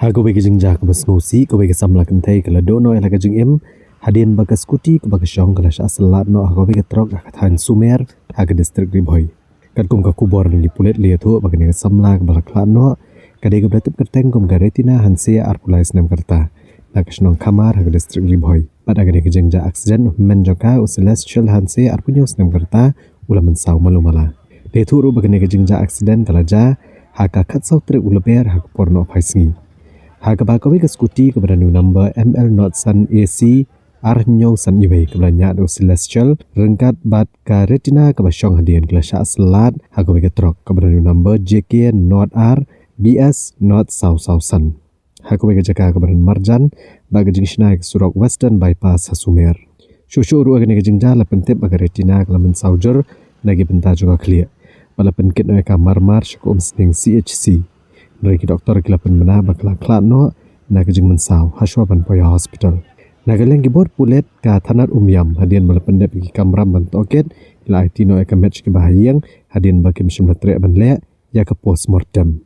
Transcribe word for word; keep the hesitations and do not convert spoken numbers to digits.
Ha kawei ka jingjia kaba sngewsih, kawei ka samla kynthei ka la duh noh ïa la ka jingim hadien ba ka skuti kaba ka shong ka la shah syllat noh ha kawei ka trok ha ka thaiñ Sumer ha ka distrik Ri Bhoi. Katkum ka khubor na ki pulit la ïathuh ba kane ka samla kaba la khlad noh ka dei kaba la tip kyrteng kum ka Retina Hanse, arphew lai snem ka rta, na ka shnong Khamar ha ka distrik Ri Bhoi. Bad ha kane ka jingjia aksiden, u hynmen jong ka u Celestial Hanse, arphew hynñiew snem ka rta, u la mynsaw malu mala. La ïathuh ruh ba kane ka jingjia aksiden ka la jia ha ka khatsaw tarik u Lber ha ka por nohphai sngi. Ha kaba kawei ka skuti kaba don u number M L not san A C ar hynñiew san iwei kaba la ñiah da u Celestial ryngkat bad ka Retina kaba shong hadien ka la shah syllat ha kawei ka trok kaba don u number J K not ar B S not saw saw san ha kawei ka jaka kaba don marjan bad ka jingshna ïa ka surok Western Bypass ha Sumer. Shuh shuh ruh ha kane ka jingjia la pyntip ba ka Retina ka la mynsaw jur na ki bynta jong ka khlieh bad la pynkit noh ïa ka marmar sha ka umsning C H C. Hynrei ki doktor ki la pynbna ba ka la khlad noh na ka jingmynsaw hashwa ban poi ha hospital. Na ka liang ki bor pulit ka thanat Umiam, hadien ba la pyndep ïa ki kamram ban tohkit, ki la aiti noh ïa ka met sha ki bahaïing hadien ba kim shym la treh ban leh ïa ka postmortem.